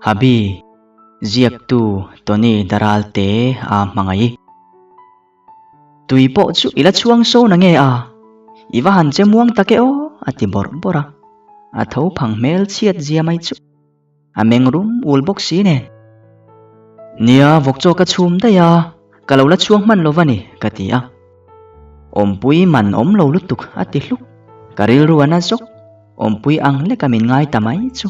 Habi, ziaktu Tony Daralte a hmangaih. Tui pawh chu i la chhuang so na nge a? I va han che muang tak e aw, a ti bawrh bawrh a. A tho phang hmel chhiat zia mai chu. A meng rum ul bawk si nen. Nia, vawk chaw ka chhum daih a, ka lo la chhuang hman lo va ni, ka ti a. Awmpui man awm lo lutuk, a ti hluk. Ka rilru a na zawk, awmpui ang leka min ngai ta mai chu.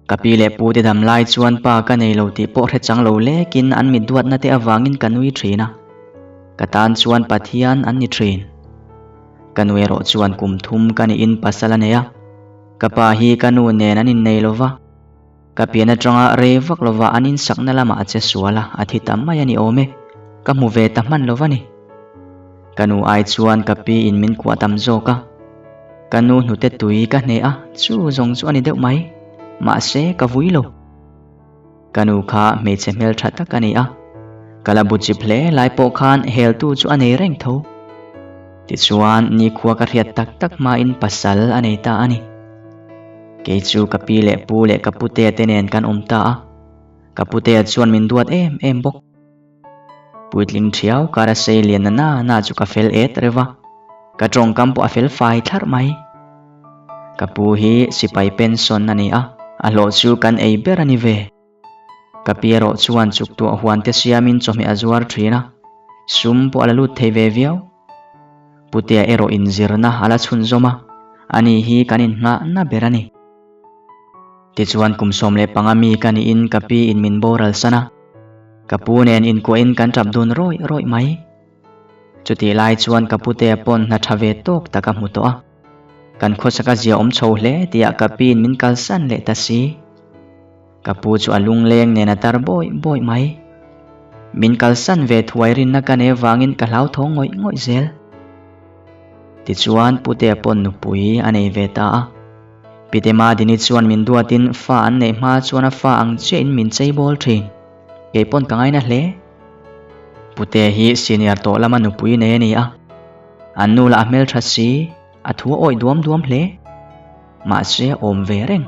Ka pi leh pu te dam lai chuan pa ka nei lo tih pawh hre chang lo lekin an mit duatna te avangin ka nui thin a, ka tan chuan Pathian an ni thin. Ka nu erawh chuan kum thum ka niin pasal a nei a, ka pa hi ka nu nen an innei lo va, ka pian atanga rei vak lova an insakna lamah a che sual a, a thi tam mai a ni awm e, ka hmu ve ta hman lo va ni. Ka nu ai chuan ka pi in min kuah tam zawk a, ka nu hnute tui ka hne a, chu zawng chu a ni deuh mai. Mahse, ka vui lo. Ka nu kha hmeichhe hmeltha tak a ni a, ka la bu chip hle lai pawh khan heltu chu a nei reng tho. Tichuan, nikhua ka hriat tak tak hmain pasal a nei ta a ni. Kei chu ka pi leh pu leh ka putea te nen kan awm ta a, ka putea chuan min duat em em bawk. Puitling ṭhiau kar a sei lian na na na chu ka fel et reuh a, ka ṭawngkam pawh a fel fai thlarh mai. Ka pu hi sipai pension a ni a, a hlawh chu kan ei ber a ni ve. Ka pi erawh chuan chuktuah huan te siamin chawhmeh a zuar ṭhin a, sum pawh a la lut thei ve viau. Putea erawh inzirna a la chhunzawm a, ani hi kan innghahna ber a ni. Tichuan kum 15 mi ka niin ka pi in min boral san a, ka pu nen inkuahin kan tap dun rawih rawih mai. Chutih lai chuan ka putea pawn hna tha ve tawk tak a hmu tawh a, kan khawsak a zia awm chho hle tihah ka pi in min kalsan leh ta si. Ka pu chu a lungleng nen a tar bawih bawih mai. Min kalsan ve thuai rinna ka nei avangin ka hlauthawng ngawih ngawih zel. Tichuan putea pawn nupui a nei ve ta a. Pitema Dini chuan min duatin fa an neih hma chuan a fa ang chiahin min chei bawl thin. Kei pawn ka ngaina hle. Pute hi senior tawh lama nupui nei a ni a. An nu lah a hmeltha si, a thu a awih duam duam hle. Mahse a awm ve reng.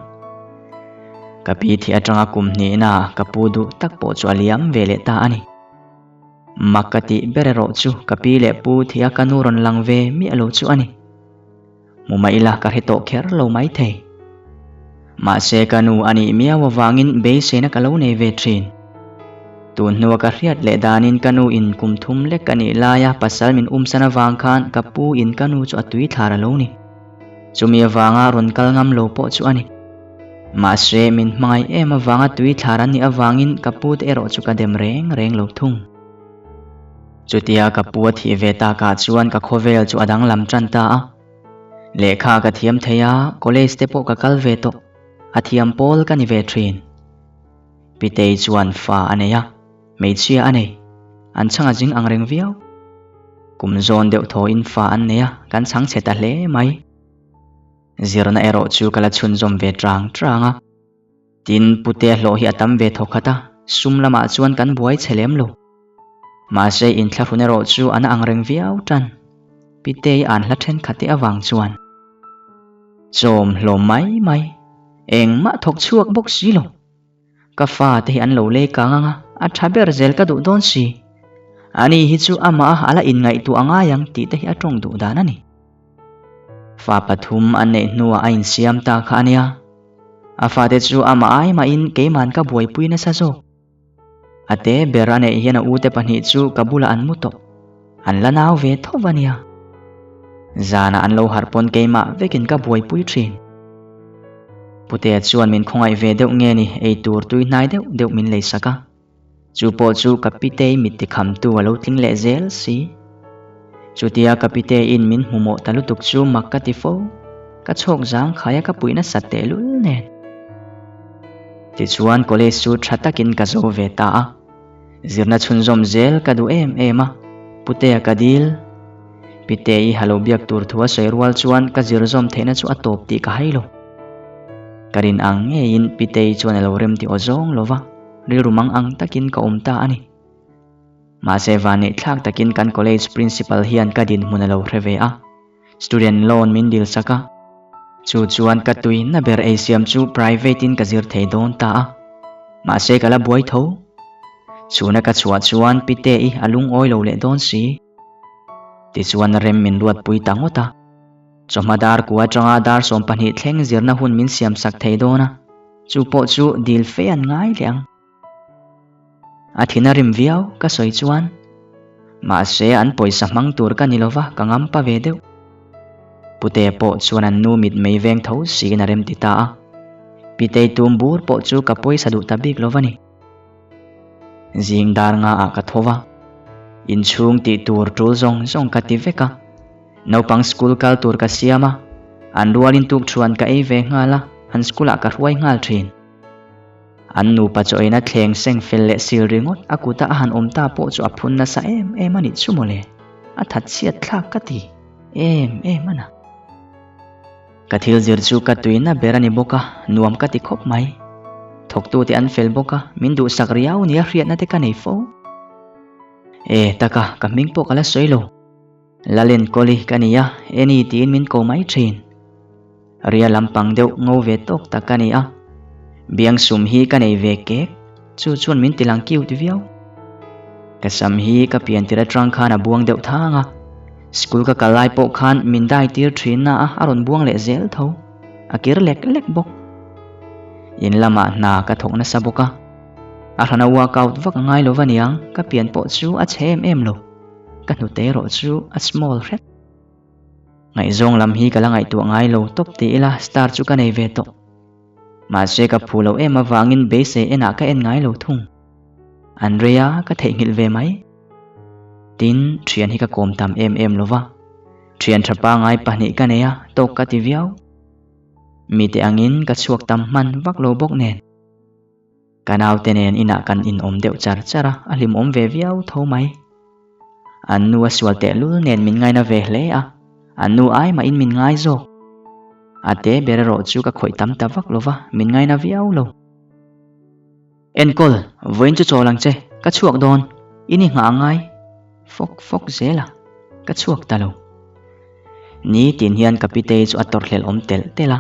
Ka pi thih atanga kum hnihna ka pu duh tak pawh chu a liam ve leh ta a ni. Mak ka tih ber erawh chu ka pi leh pu thih a ka nu rawn lang ve miah lo chu a ni. Hmu mah ila ka hre tawh kher lo maithei. Mahse ka nu a nih miau avangin beiseina ka lo nei ve thin. Tun hnua ka hriat leh danin ka nu in kum thum lek ka nih laia pasal min umsan avang khan ka pu in ka nu chu a tui thlar a lo ni. Chumi avanga rawn kal ngam lo pawh chu a ni. Mahse min hmangaih em avanga tui thlar an nih avangin ka pu te erawh chu ka dem reng reng lo thung. Chutia ka pu a thih ve takah chuan ka khawvel chu a danglam tan ta a. Lehkha ka thiam thei a, college te pawh ka kal ve tawh. A thiam pawl ka ni ve thin. Pitei chuan fa a nei a, hmeichhia a nei. An chhang a zing ang reng viau. Kum zawn deuh thawhin fa an nei a, kan chhang chhe ta hle mai. Zirna erawh chu ka la chhunzawm ve tang tang a. Tin, Putea hlawh hi a tam ve thawk khat a, sum lamah chuan kan buai chhe lem lo. Mahse, inthlahrun erawh chu a na ang reng viau tan. Pitei an hla thenkhat te avang chuan chawm hlawm mai mai, engmah thawk chhuak bawk si lo. Ka fa te hi an lo lei kang ang a, a tha ber zel ka duh dawn si. Ani hi chu amah a la inngaihtuah a ngai ang tih te hi a tawng duh dan a ni. Fa pathum an neih hnuah a insiam ta kha a nia. A fate chu amah ai mahin keiman ka buaipui nasa zawk. A te ber a neih hian a ute pahnih chu ka bulah an mu tawh. An la nau ve tho a nia. Zanah an lo harh pawn keimah vekin ka buaipui thin. Putea chuan min khawngaih ve deuh nge ni eitur tui hnai deuh deuh min leisak a. Chu pawh chu ka pitei mit tikhamtu a lo tling leh zel si. Chutia ka piteiin min hmu mawh ta lutuk chu mak ka ti fo, ka chhawk zang khaia ka puih nasa tehlul nen. Tichuan college chu tha takin ka zo ve ta a, zirna chhunzawm zel ka duh em em a, Putea ka dil. Pitei ha lo biak tur thu a sawi rual chuan ka zir zawm theihna chu a tawp tih ka hai lo. Ka rin ang ngeiin Pitei chuan a lo rem ti aw zawng lo va. Rilru mang ang takin ka awm ta a ni. Mahse vanneih thlak takin kan college principal hian ka dinhmun a lo hre ve a, student loan min dil sak a. Chu chuan ka tuina ber eisiam chu private in ka zir thei dawn ta a, mahse ka la buai tho. Chhuna ka chhuah chuan Pite-i a lungawi lo leh dawn si. Tichuan rem min ruatpui ta ngawt a. Chawhma dar kua atanga dar 12 thleng zirna hun min siamsak thei dawn a, chu pawh chu dil fe an ngai leh ang. A thin a rim viau ka sawi chuan mahse an pawisa hmang tur ka ni lova ka ngam pa ve deuh. Pute pawh chuan an nu mit mei veng tho siin a rem ti ta a. Pitei tum bur pawh chu ka pawisa duh ta bik lova ni. Zing dar nga ah ka tho va, inchhung tih tur tul zawng zawng ka ti vek a. Naupang school kal tur ka siam a, an rualin tukthuan ka ei ve nghal a, an school ah ka hruai nghal thin. An nupa chaw eina thleng seng fel leh sil ringawt a kuta a han awm ta pawh chu a phun nasa em em a nih chu mawle, a that chhiat thlak ka ti em em a na. Ka thil zir chu ka tuina ber a ni bawk a, nuam ka ti khawp mai. Thawktute an fel bawk a, min duhsak riau nia hriatna te ka nei fo. E taka, ka hming pawh ka la sawi lo. Lalenkawli ka ni a, Eni tiin min ko mai thin. Ria lampang deuh ngo ve tawk tak ka ni a, biangsum hi ka nei ve kek, chu chuan min tilang cute viau. Ka sam hi ka pian tir atang khan a buang deuh thang a, school ka kal lai pawh khan min dai tir thin na a, a rawn buang leh zel tho, a kir lek lek bawk. In lamah hna ka thawk nasa bawk a, a hrana workout vak a ngai lo va niang, ka pian pawh chu a chhe em em lo. Ka hnute erawh chu a small hret. Ngaihzawng lam hi ka la ngaihtuah ngai lo tawp ti ila star chu ka nei ve tawh. Mahse ka phu lo em avangin beisei enah ka en ngai lo thung. Andrea ka theihnghilh ve mai. Tin, thian hi ka kawm tam em em lo va. Thian tha pangai pahnih ka nei a, tawk ka ti viau. Mite angin ka chhuak tam hman vak lo bawk nen. Ka naute nen inah kan inawm deuh char char a, a hlimawm ve viau tho mai. An nu a sual tehlul nen min ngaina ve hle a, an nu ai mahin min ngai zawk. A te ber erawh chu ka khawih tam ta vak lo va, min ngaina viau lo. Enkawl, vawiin chu chawl ang che, ka chhuak dawn, i ni nghah angai. Fawk fawk zel a, ka chhuak ta lo. Ni tin hian ka pitei chu a tawrhhlelh awm telh telh a.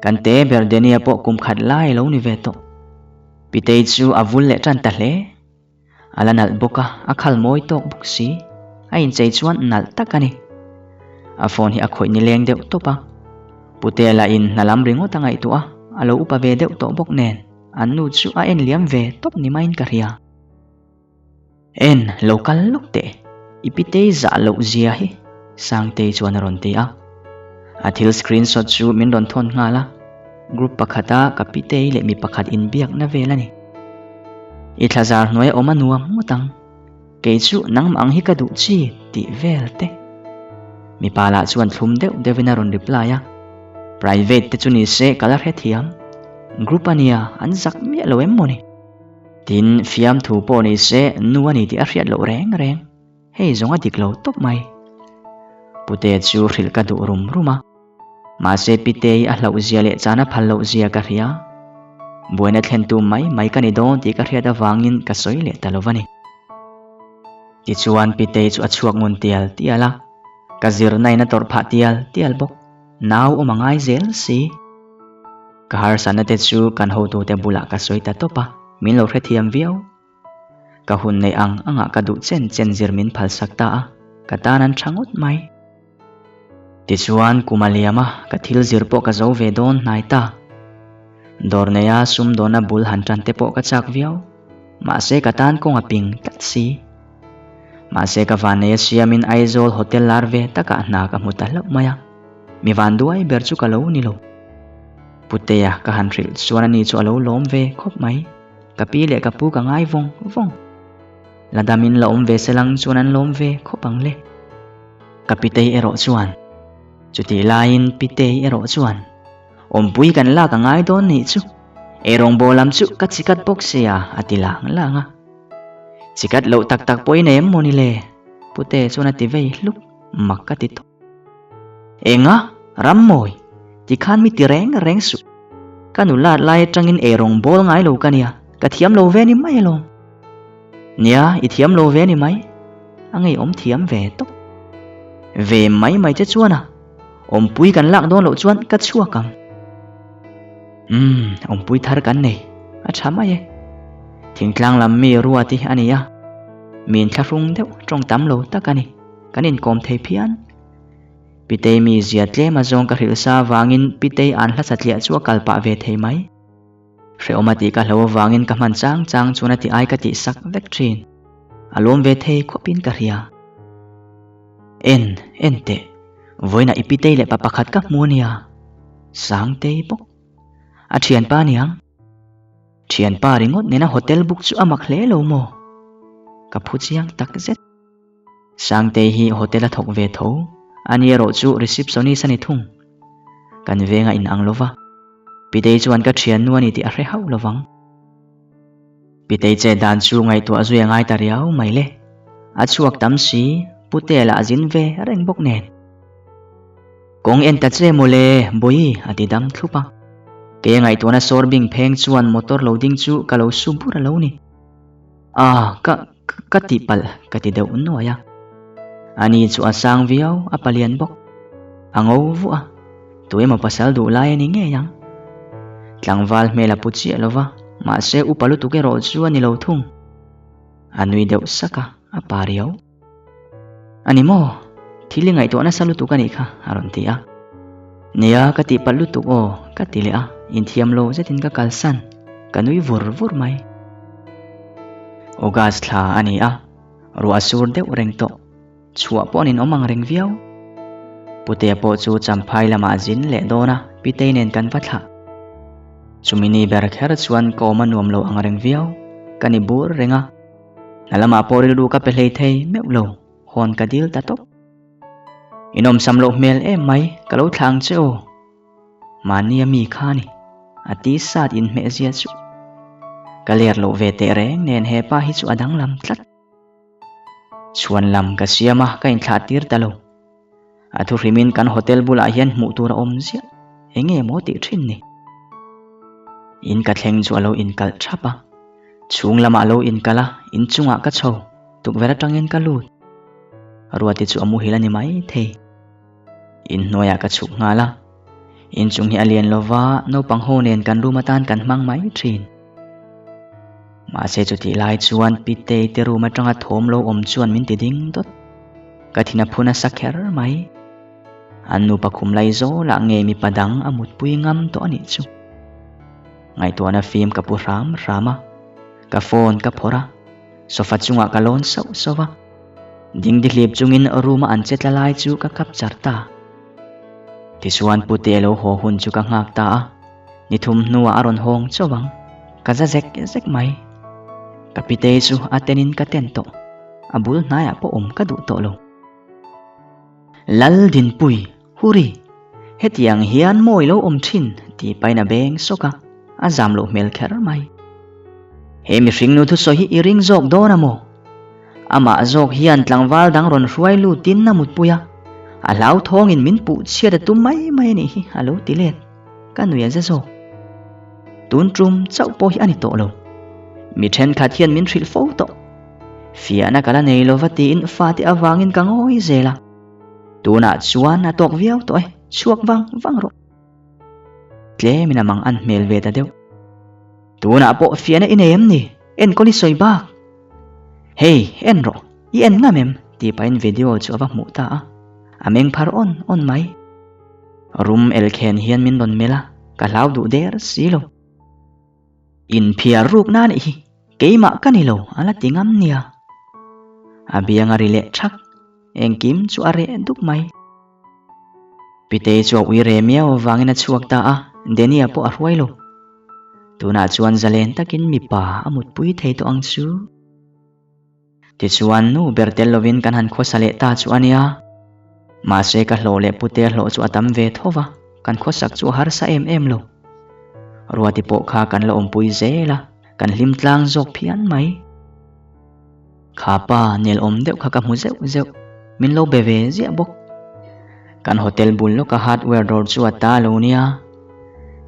Kan te ber Denia pawh kum khat lai lo ni ve tawh. Pitei chu a vul leh tan ta hle. A la nalh bawk a, a khal mawi tawk bawk si. A inchei chuan nalh tak a ni. A phone hi a khawih nileng deuh tawp a. Putea lahin hna lam ringawt a ngaihtuah a, a lo upa ve deuh tawh bawk nen, an nu chu a en liam ve tawp ni maiin ka hria. En, lo kal lawk teh, i pitei zah loh zia hi, Sangtei chuan a rawn ti a. A thil screenshot chu min rawn thawn nghal a, group pakhata ka pitei leh mi pakhat inbiakna vel a ni. I thlazar hnuaia awm a nuam ngawt ang, kei chu nangmah ang hi ka duh chi tih vel te. Mipa lah chuan thlum deuh deuhin a rawn reply a, private te chu ni se ka la hrethiam, group a nia an zak miah lo em mawni? Tin, fiamthu pawh ni se nu a ni tih a hriat loh reng reng. Hei zawng a dik lo tawp mai. Pute chu hrilh ka duh rum rum a. Mahse Pitei a hlauh zia leh chan a phal loh zia ka hria. Buaina thlentu mai mai ka ni dawn tih ka hriat avangin ka sawi leh ta lo va ni. Tichuan Pitei chu a chhuak ngun tial tial a. Ka zirna in a tawrh phah tial tial bawk. Nau awm a ngai zel si. Ka harsatna te chu kan hotute bulah ka sawi ta tawp a, min lo hrethiam viau. Ka hun neih ang angah ka duh chen chen zir min phalsak ta a, ka tan an tha ngawt mai. Tichuan kum a liam a, ka thil zir pawh ka zo ve dawn hnai ta. Dawr neia sumdawna bul han tan te pawh ka chak viau, mahse ka tan kawng a ping tlat si. Mahse ka vanneia siamin Aizawl hotel lar ve takah hna ka hmu ta hlauh mai a, mi vanduai ber chu ka lo ni lo. Putea ka han hrilh chuan ani chu a lo lawm ve khawp mai, ka pi leh ka pu ka ngai vawng vawng. La damin la awm ve selang chuan an lawm ve khawp ang le. Ka pitei erawh chuan, chutih laiin pitei erawh chuan, Awmpui kan lak a ngai dawn nih chu, eirawngbawl lam chu ka chikat bawk sia a ti lang lang a. Chikat loh tak tak pawh i nei em maw ni le? Pute chuan a ti vei hluk, mak ka ti tawp. Enga? Rammawi? Tikhan mi ti reng reng suh. Ka nulat lai atangin eirawng bawl ngai lo ka nia, ka thiam lo ve ni mai alawm. Nia, i thiam lo ve ni mai. A ngeiawm thiam ve tawp. Ve mai mai che chuan a. Awmpui kan lak dawn loh chuan ka chhuak ang. Umm, awmpui thar kan nei. A tha mai e. Thingtlang lam mi Ruati a ni a. Mi inthlahrung deuh tawng tam lo tak a ni. Kan inkawm thei phian. Pitei mi zia tlem a zawng ka hrilh sa avangin Pitei an hla satliah chu a kal pah ve thei mai. Hrehawm a tih ka hlo avangin ka hman chang chang chuan a ti ai ka tih sak vek thin. A lawm ve thei khawpin ka hria. En, en teh. Vawiinah i pitei leh pa pakhat ka hmu a nia. Sangtei bawk. A thianpa a niang. Thianpa ringawt nena hotel book chu a mak hle lo maw? Ka phu chiang tak zet. Sangtei hi hotel a thawk ve tho. Ani erawh chu receptionist a ni thung. Kan venga inang lo va. Pitei chuan ka thiannu a ni tih a hre hauh lo vang. Pitei che dan chu ngaihtuah zui a ngai ta riau mai le. A chhuak tam si, Putea lah a zin ve reng bawk nen. Kawng en ta che mawle, Bawihi a ti dam thlup a. Kei a ngaihtuahna sawr bing pheng chuan motor lo ding chu ka lo su bur a lo ni. Ah, ka, ka tih palh ka ti deuh nuai a. Ani chu a sang viau, a palian bawk. A ngo vuah a, tu emaw pasal duh lai a ni ngei ang. Tlangval hmel a pu chiah lo va, mahse upa lutuk erawh chu a ni lo thung. A nui deuh sak a, a pa riau. A ni maw? Thil i ngaihtuah nasa lutuk a nih kha, a rawn ti a. Nia, ka tih palh lutuk aw, ka ti leh a, inthiam lo zetin ka kalsan, ka nui vur vur mai. August thla a ni a, ruah a sur deuh reng tawh, chhuah pawh an inawm ang reng viau. Putea pawh chu Champhai lamah a zin leh dawn a, Pitei nen kan va thlah. Chumi ni ber kher chuan ka awm a nuam lo ang reng viau, ka ni bur reng a. Hna lamah pawh rilru ka pe hlei thei meuh lo, hawn ka dil ta tawp. Inawmsam loh hmel em mai, ka lo thla ang che aw. Mahnia mi kha a ni, a ti sat inhmeh zia chu. Ka ler loh ve teh reng nen he pa hi chu a danglam tlat. Chhuan lam ka siam a, ka inthlah tir ta lo. A thu hrimin kan hotel bulah hian hmuh tur a awm ziah, eng nge maw tih thin ni? In ka thleng chu a lo inkalh thap a, chhung lamah a lo inkalh a, inchungah ka chho, tukverh atangin ka lut. Ruati chu a muhil a ni mai thei. Inhnuaiah ka chhuk nghal a, inchung hi a lian lo va, naupang ho nen kan room atan kan hmang mai thin. Mahse chutih lai chuan Pitei te room atanga thawm lo awm chuan min ti ding dawt. Ka thin a phu nasa kher mai. An nupa khum lai zawlah ngei mipa dang a mutpui ngam tawh a nih chu. Ngaihtuahna fim ka pu hram hram a, ka phone ka phawrh a, sofa chungah ka lawn sauh sauh a. Dingdihlip chungin room a an che tla lai chu ka kap char ta. Tichuan Pute lo haw hun chu ka nghak ta a. Ni thum hnuah a rawn hawng chauh ang. Ka za zek zek mai. Ka pitei chu a tenin ka ten tawh. A bul hnaiah pawh awm ka duh tawh lo. Lal Dinpui, Huri, hetiang hian mawi lo awm thin tih pain a beng sawk a, a zam loh hmel kher mai. He mihring nu thusawi hi i ring zawk dawn a maw? Amah zawk hian tlangval dang rawn hruai lutin a mutpui a, a hlauthawngin min puh chhiat a tum mai mai a nih hi a lo ti let. Ka nui a za zawk. Tun tum chauh pawh hi a ni tawh lo. Mi thenkhat hian min hrilh fo tawh. Fiahna ka la nei lova tiin fate avangin ka ngawi zel a. Tunah chuan a tawk viau tawh e, chhuak vang vang rawh. Tlemin a mang an hmel ve ta deuh. Tunah pawh fiahna i nei em ni? Enkawl i sawi bak. Hei, en rawh, i en ngam em? tih pahin video chu a va hmuh ta a. A meng phar awn awn mai. Rum elkhen hian min rawn melh a, ka hlau duh der si lo. Inphiar ruk na nih hi, keimah ka ni lo a la ti ngam nia. A biang a ri leh thak, engkim chu a reh duk mai. Pitei chu a ui re miau avangin a chhuak ta a, Denia pawh a hruai lo. Tunah chuan zalen takin mipa a mutpui thei tawh ang chu. Tichuan, nu ber tel lovin kan han khawsa leh ta chu a nia. Mahse ka hlawh leh pute hlawh chu a tam ve tho va, kan khawsak chu a harsa em em lo. Ruati pawh kha kan la awmpui zel a, kan hlim tlang zawk phian mai. Kha pa nel awm deuh kha ka hmu zeuh zeuh, min lo be ve ziah bawk. Kan hotel bul lawka hardware dawr chu a ta lo nia.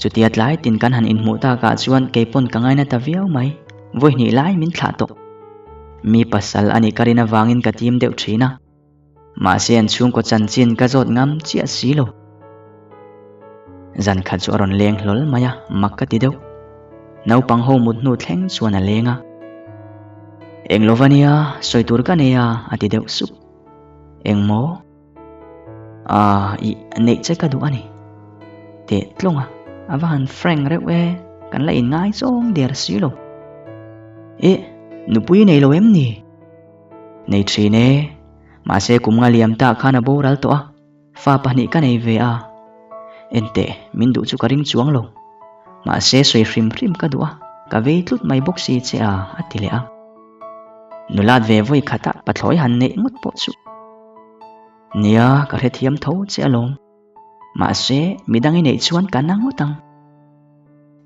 Chutia tlai tin kan han inhmuh takah chuan kei pawn ka ngaina ta viau mai, vawi hnih lai min thlah tawh. Mi pasal a nih ka rin avangin ka tim deuh thin a. Mahse an chhungkaw chanchin ka zawt ngam chiah si lo. Zan khat chu a rawn leng hlawl mai a, mak ka ti deuh. Naupang ho mut hnu thleng chuan a leng a. Eng lo va nia, sawi tur ka nei a, a ti deuh sup. Eng maw? Aaa, ih, neih che ka duh a ni. Teh tlawng a, a va han frank reuh e, kan la inngai zawng der si lo. Eh, nupui nei lo em ni? Nei thin e, mahse kum nga liam tah khan a boral tawh a, fa pahnih ka nei ve a. Enteh, min duh chu ka ring chuang lo. Mahse sawi hrim hrim ka duh a, ka vei tlut mai bawk si che a, a ti leh a. Nulat ve vawi khatah pathlawi han neih ngawt pawh chu. Nia, ka hrethiam tho che alawm. Mahse, midang i neih chuan ka na ngawt ang.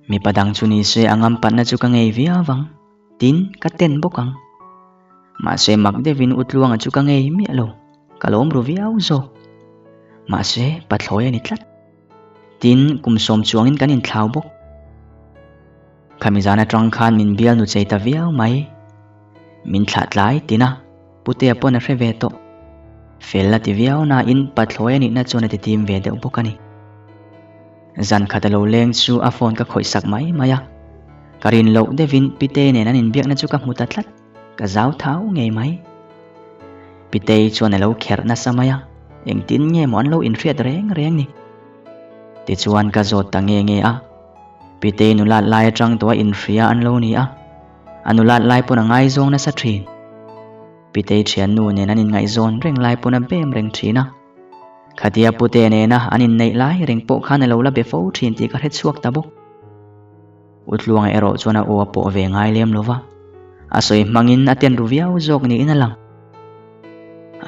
Mipa dang chu ni se a ngampatna chu ka ngei viau ang, tin ka ten bawk ang. Mahse, mak deuhin Utluanga chu ka ngei miah lo, ka lawm ru viau zawk. Mahse, pathlawi a ni tlat. Tin, kum sawm chuangin kan inthlau bawk. Khami zan atang khan min bial nu chei ta viau mai. Min thlah tlai tin a, Putea pawn a hre ve tawh. Fel a ti viau nain pathlawi a nihna chuan a ti tim ve deuh bawk a ni. Zan khat a lo leng chu a phone ka khawih sak mai mai a. Ka rin loh deuhin Pitei nen an inbiakna chu ka hmu ta tlat, ka zau thau ngei mai. Pitei chuan a lo kherh nasa mai a, engtin nge maw an lo inhriat reng reng ni? Tichuan ka zawt ta nge nge a. Pitei nulat lai atang tawh a inhria an lo ni a, a nulat lai pawn a ngaizawng nasa thin. Pitei thiannu nen an inngaihzawn reng lai pawn a bem reng thin a. Khatia pute nena an inneih lai reng pawh khan a lo la be fo thin tih ka hre chhuak ta bawk. Utluanga erawh chuan a aw a pawh ve ngai lem lo va, a sawi hmangin a ten ru viau zawk niin a lang.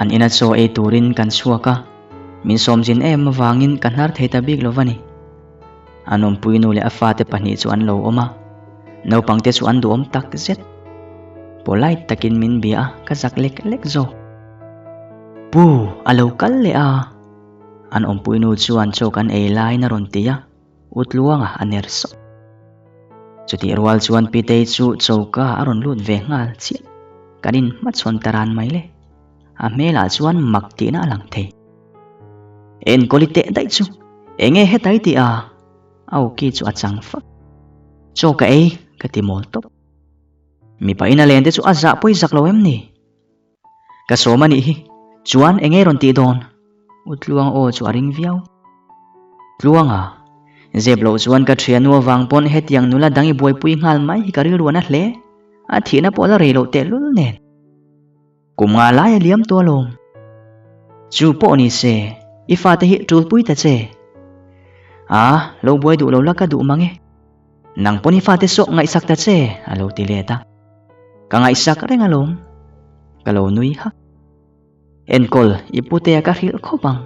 An ina chaw ei turin kan chhuak a, min sawmzin em avangin ka hnar thei ta bik lo va ni. An awmpui nu leh a fate pahnih chu an lo awm a, naupangte chu an duhawm tak zet. Polite takin min bia a, ka zak lek lek zawk. Pu, a lo kal leh a! An awmpui nu chuan chaw kan ei laiin a rawn ti a, U Tluanga a ner sawk. Chutih rual chuan Pitei chu choka a rawn lut ve nghal chiah. Kan inhmachhawn ta ran mai le. A hmelah chuan mak tihna a lang thei. Enkawli teh daih chu enge hetai tih a? A awki chu a chang fak. Chaw ka ei ka ti mawl tawp. Mipa in a len te chu a zah pawi zak lo em ni? Ka sawm a nih hi, chuan enge rawn tih dawn? U Tluang aw chu a ring viau. Tluanga, zep loh chuan ka thiannu avang pawn hetiang nula dang i buaipui nghal mai hi ka rilru a na hle. A thihna pawh la rei loh tehlul nen. Kum nga lai a liam tawh alawm. Chu pawh ni se, i fate hi ṭulpui ta che. A, lo buai duh lo la ka duh mang e. Nang pawn i fate sawh ngaihsak ta che, a lo ti let a. Ka ngaihsak reng alawm. Ka lo nui hak. Enkawl, i putea ka hrilh khawp ang.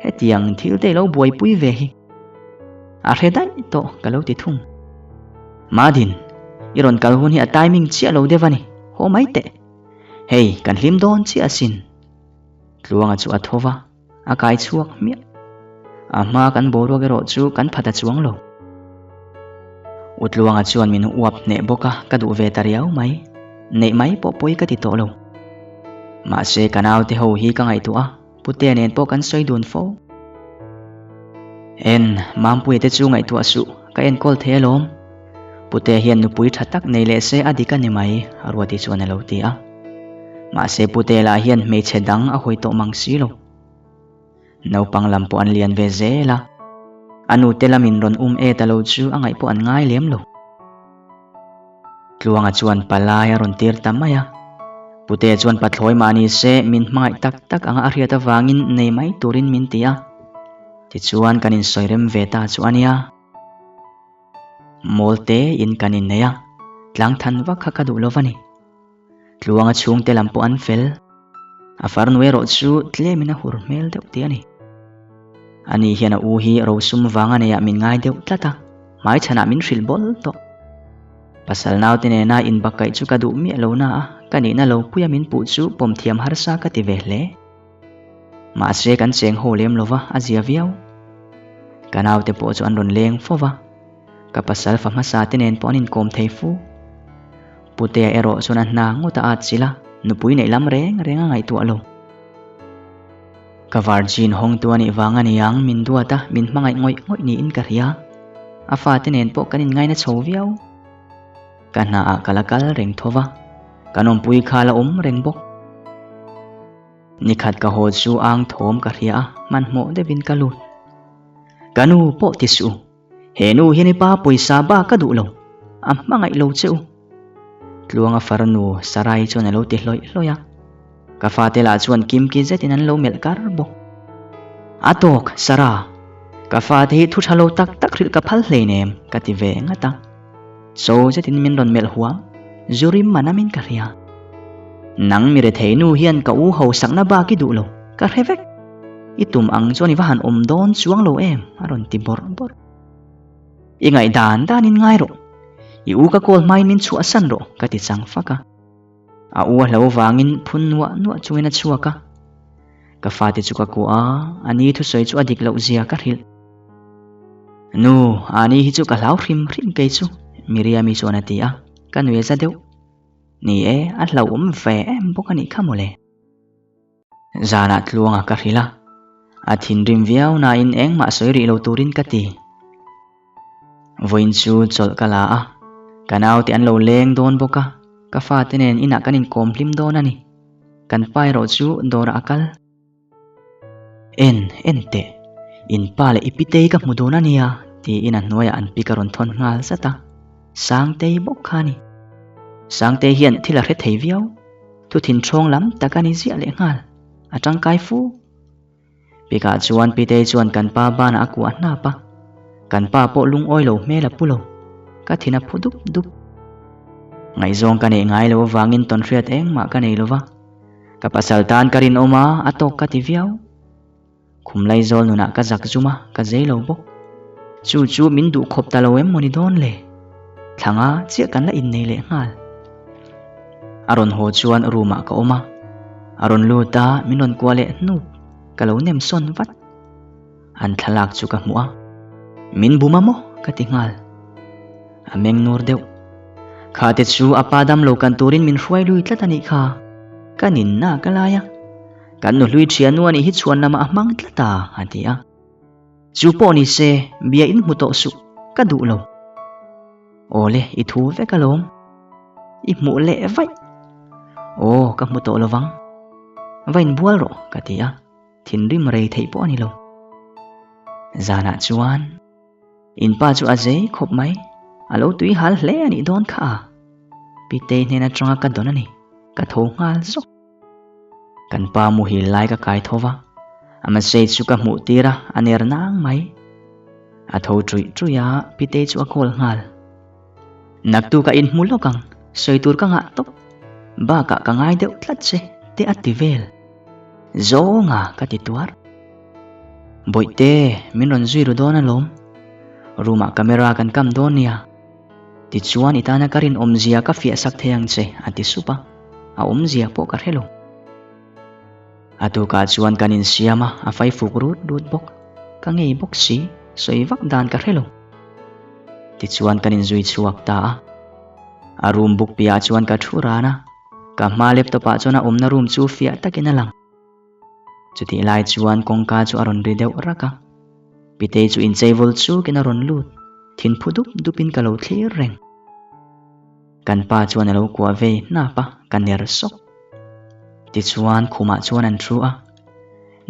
Hetiang thil te i lo buaipui ve hi. A hre daih tawh ka lo ti thung. Madin, i rawn kal hun hi a timing chiah lo deuh a ni. Haw mai teh. Hei, kan hlim dawn chiah asin. Tluanga chu a tho va, a kai chhuak hmiah. A hma kan boruak erawh chu kan phat a chuang lo. U Tluanga chuan min uap hneh bawk a, ka duh ve ta riau mai. Neih mai pawh pawi ka ti tawh lo. Mahse, ka naute ho hi ka ngaihtuah a, Putea nen pawh kan sawi dun fo. En, Mampuia te chu ngaihtuah suh, ka enkawl thei alawm. Putea hian nupui tha tak nei leh se a dik a ni mai, Ruati chuan a lo ti a. Mahse Putea lah hian hmeichhe dang a hawi tawh mang si lo. Naupang lam pawh an lian ve zel a, a nute lamin rawn um e ta lo chu a ngaih pawh an ngai lem lo. Tluanga chuan palai a rawn tir ta mai a. Putea chuan pathlawi mah ni se min hmangaih tak tak anga a hriat avangin nei mai turin min ti a. Tichuan kan insawi rem ve ta chu a nia. Mawl te in kan innei a, tlang than vak kha ka duh lo va ni. Tluanga chhungte lam pawh an fel. A farnu erawh chu tlemin a hur hmel deuh tih a ni. Ani hian a u hi rosum vanga neiah min ngai deuh tlat a, hmaichhanah min hrilh bawl tawh. Pasal naute nena inbakkaih chu ka duh miah lo na a, ka nihna lo puia min puh chu pawm thiam harsa ka ti ve hle. Mahse kan cheng haw lem lova a zia viau. Ka naute pawh chu an rawn leng fo va, ka pasal fa hmasa te nen pawh an inkawm thei fu. Putea erawh chuan a hna ngawt a at chilh a, nupui neih lam reng reng a ngaihtuah lo. Ka virgin hawngtu a nih vang a ni ang, min duat a, min hmangaih ngawih ngawih niin ka hria. A fate nen pawh kan inngaina chho viau. Ka hnaah ka la kal reng tho va, kan awmpui kha la awm reng bawk. Nikhat ka haw chu ang thawm ka hria a, hmanhmawh deuhin ka lut. Ka nu pawh ti suh, he nu hian i pa pawisa bak ka duh lo, a hmangaih lo che u. Tluanga farnu Sarai chuan a lo ti hlawih hlawih a, ka fate lah chuan kimki zetin an lo melh kar bawk. A tawk, Sara, ka fate hi thu tha lo tak tak hrilh ka phal hleinem, ka ti ve ngat a. Cho zetin min rawn melh huam, zu rim man amin ka hria. Nang mi rethei nu hian ka u hausakna bak i duh lo, ka hre vek. I tum ang chuan i va han awm dawn chuang lo em, a rawn ti bawrh bawrh. I ngaih dan danin ngai rawh. I u ka kawl hmain min chhuahsan rawh, ka ti chang fak a. A u a hlo vangin phun nuah nuah chungin a chhuak a. Ka fate chu ka kuah a, a ni thusawi chu a dik loh zia ka hrilh. Nu, a ni hi chu ka hlau hrim hrim kei chu, Miriami chuan a ti a, ka nui za deuh. Ni e, a hlauhawm ve em bawk a nih kha mawle. Zanah tluanga ka hrilh a, a thinrim viau nain engmah sawi rih lo turin ka ti. Vawiin chu chawlh ka la a, ka naute an lo leng dawn bawk a, ka fate nen inah kan inkawm hlim dawn a ni. Kan pa erawh chu dawrah a kal. En, en teh, in pa leh i pitei ka hmu dawn a nia, tiin a hnuaiah an pi ka rawn thawn nghal zat a, Sangtei bawk kha a ni. Sangtei hian thil a hre thei viau. Thu thinṭhawng lam tak a ni ziah leh nghal, a ṭangkai fu. Pikah chuan Pitei chuan kan pa banah a kuah hnap a, kan pa pawh lungawi lo hmel a pu lo, ka thin a phu dup dup. Ngaihzawng ka neih ngai lo avangin tawnhriat engmah ka nei lo va, ka pasal tan ka rinawm a, a tawk ka ti viau. Khum Laizawl nunah ka zak zum a, ka zei lo bawk. Chu chu min duh khawp ta lo em maw ni dawn le? Thlanga chiah kan la innei leh nghal. A rawn haw chuan room ah ka awm a, a rawn lut a, min rawn kuah leh hnup, ka lo nem sawn vat. An thlalak chu ka hmuh a, Min bum a maw? ka ti nghal. A meng nur deuh. Kha te chu a pa dam lo kan turin min hruai lui tlat a nih kha. Ka ninna ka lai a. Kan nuhlui thiannu a nih hi chhuan lamah a hmang tlat a, a ti a. Chu pawh ni se, bia in hmu tawh suh, ka duh lo. Awle, i thu vek alawm. I hmuh leh vaih. Aw, ka hmu tawh lovang. Va inbual rawh, ka ti a. Thinrim rei theih pawh a ni lo. Zanah chuan. In pa chu a zei khawp mai, a lo tui hal hle a nih dawn kha a. Pitei hnen atanga ka dawn a ni, ka tho nghal zawk. Kan pa muhil lai ka kai tho va, a message chu ka hmuh tir a, a ner nang mai. A tho ṭuih ṭuih a, Pitei chu a call nghal. Naktu ka inhmu lawk ang, sawi tur ka ngah tawp. Bakah ka ngai deuh tlat che, te a ti vel. Zawnga ka ti tuar. Bawihte, min rawn zui ru dawn alawm. Room ah camera kan kam dawn nia. Tichuan i tana ka rinawmzia ka fiah sak thei ang che, a ti sup a. A awmzia pawh ka hre lo. A tukah chuan kan insiam a, a fai fuk rut rut bawk. Ka ngei bawk si, sawi vak dan ka hre lo. Tichuan kan inzui chhuak ta a. A room buk piahah chuan ka thu ran a, ka hma laptop ah chuan a awmna room chu fiah takin a lang. Chutih lai chuan kawngka chu a rawn ri deuh rak a. Pitei chu inchei vawl chukin a rawn lut, thinphu dup dupin ka lo thlir reng. Kan pa chuan a lo kuah vei hnap a, ka ner sawk. Tichuan khumah chuan an thu a.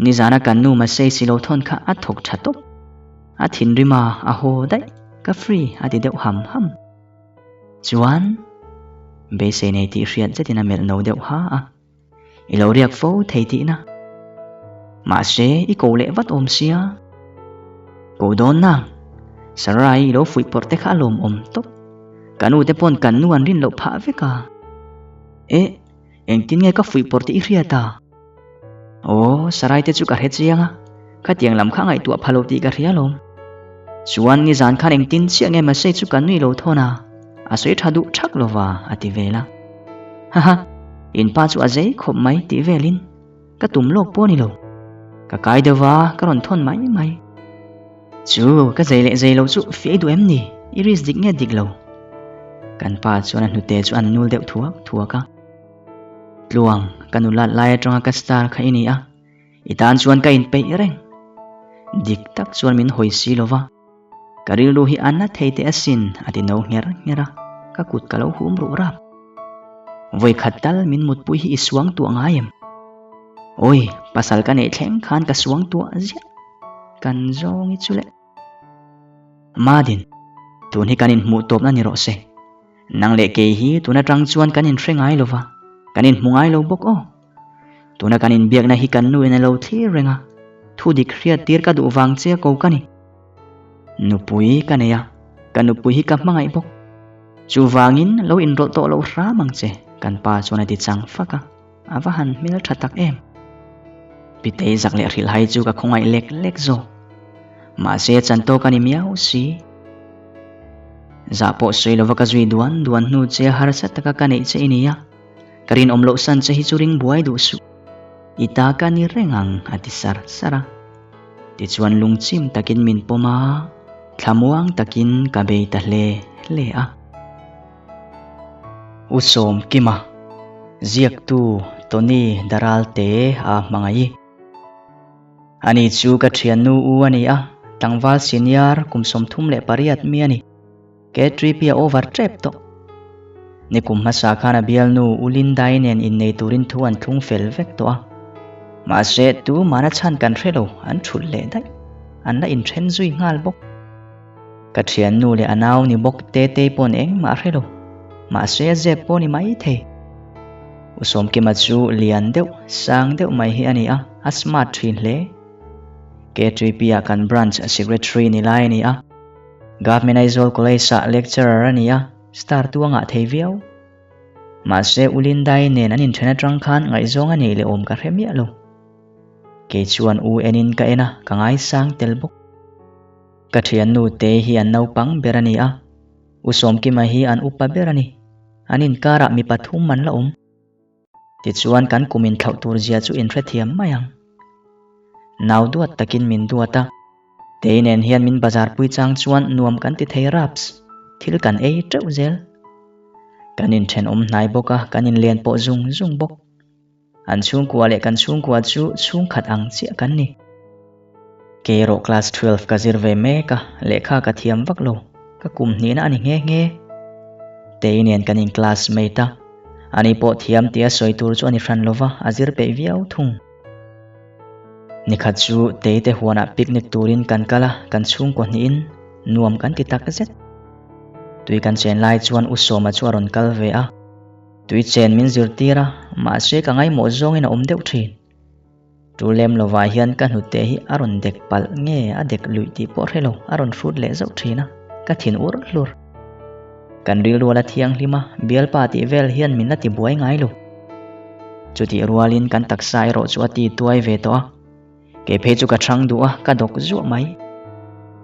Nizana kan nu Masei si lo thawn kha a thawk tha tawp. A thinrim a, a haw daih, ka free a ti deuh ham ham. Chuan beisei nei tih hriat zetin a melh no deuh ha a. I lo riak fo thei tihna. Mahse, i ko leh vat awm sia. Ko dawn nang. Sarai i lo fuih pawrh te kha a lawmawm tawp. Ka nu te pawn kan nu an rin loh phah vek a. Eh, engtin nge ka fuih pawrh tih i hriat a? Aw, Sarai te chu ka hre chiang a. Khatiang lam kha ngaihtuah pha lo tih ka hria alawm. Chuan nizan khan engtin chiah nge mahse chu ka nui lo thawn a, a sawi tha duh thak lova a ti vel a. Haha, in pa chu a zei khawp mai tih velin ka tum lawk pawh a ni lo. Ka kai deuh va, ka rawn thawn mai mai. Chu, ka zei leh zei lo chu fiah i duh em ni? I risk dik nge dik lo? Kan pa chuan a hnute chu an nul deuh thuak thuak a. Tluang, ka nulat lai atanga ka star kha i ni a. I tan chuan ka inpeih reng. Dik tak chuan min hawi si lo va. Ka rilru hi a na thei teh asin, a ti no ngher ngher a, ka kut ka lo hum ruh rap. Vawi khat tal min mutpui hi i suang tuah ngai em? Awi, pasal ka neih thleng khan ka suang tuah ziah. Kan zawng i chu le. Madin, tun hi kan inhmuh tawpna ni rawh se. Nang leh kei hi tun atang chuan kan inhre ngai lo va, kan inhmu ngai lo bawk aw. Tuna kan inbiakna hi kan nuin a lo thlir reng a, thu dik hriat tir ka duh vang che a ko ka ni. Nupui ka nei a, ka nupui hi ka hmangaih bawk. Chuvangin lo inrawlh tawh loh hram ang che, kan pa chuan a ti chang fak a, a va han hmel tha tak em. Pitei zak leh hrilhhai chu ka khawngaih lek lek zawk. Mahse chan tawk a ni miau si. Zah pawh sawi lova ka zui duan duan hnu che a harsa taka ka neih che i ni a. Ka rinawm loh san che hi chu ring buai duh suh. I ta ka ni reng ang, a ti sar sar a. Tichuan lungchim takin min pawm a, thlamuang takin ka bei ta hle hle a. U Sawmkima, ziaktu Tony Daralte a hmangaih. Ani chu ka thiannu u a ni a, tlangval senior kum 38 mi a ni. K3P a over tep tawh. Nikum hmasa khan a bialnu U Lindai nen innei turin thu an thlung fel vek tawh a. Mahse, tu mana chhan kan hre lo, an thulh leh daih. An la inthen zui nghal bawk. Ka thiannu leh a nau ni bawk Tetei pawn engmah a hre lo. Mahse, a zep pawh ni mai thei. U Sawmkima chu lian deuh, sang deuh mai hi a ni a, a smart thin hle. K3P ah kan branch secretary ni lai a ni a. Government Aizawl College-ah lecturer a ni a, star tu a ngah thei viau. Mahse, U Lindai nen an inthen atang khan ngaihzawng a neih leh awm ka hre miah lo. Kei chuan U enin ka en a, ka ngaisang tel bawk. Ka thiannu te hi an naupang ber a ni a, U Sawmkima hi an upa ber a ni. An inkarah mi pathum an la awm. Tichuan kan kum inthlauh tur zia chu inhrethiam mai ang. Nau duat takin min duat a, Tei nen hian min bazar pui chang chuan nuam kan ti thei raps, thil kan ei teuh zel. Kan inthenawm hnai bawk a, kan inlen pawh zung zung bawk. An chhungkua leh kan chhungkua chu chhungkhat ang chiah kan ni. Kei erawh class 12 ka zir ve mek a, lehkha ka thiam vak lo, ka kum hnihna a ni nghe nghe. Tei nen kan in class mate a, ani pawh thiam tia sawi tur chu a ni hran lo va, a zir peih viau thung. Nikhat chu Tei te huanah picnic turin kan kal a, kan chhungkaw hnihin nuam kan ti tak zet. Tui kan chen lai chuan U Sawma chu a rawn kal ve a, tui chen min zirtir a, mahse ka ngaimawh zawngin a awm deuh thin. Tu lem lovah hian ka hnute hi a rawn dek palh nge a dek luih tih pawh hre lo, a rawn hrut leh zauh thin a, ka thin ur hlur. Kan rilrual a thianghlim a, bialpa tih vel hian min la ti buai ngai lo. Chutih rualin kan taksa erawh chu a ti tuai ve tawh a, kei phei chu ka chhang duh a, ka dawk zuah mai.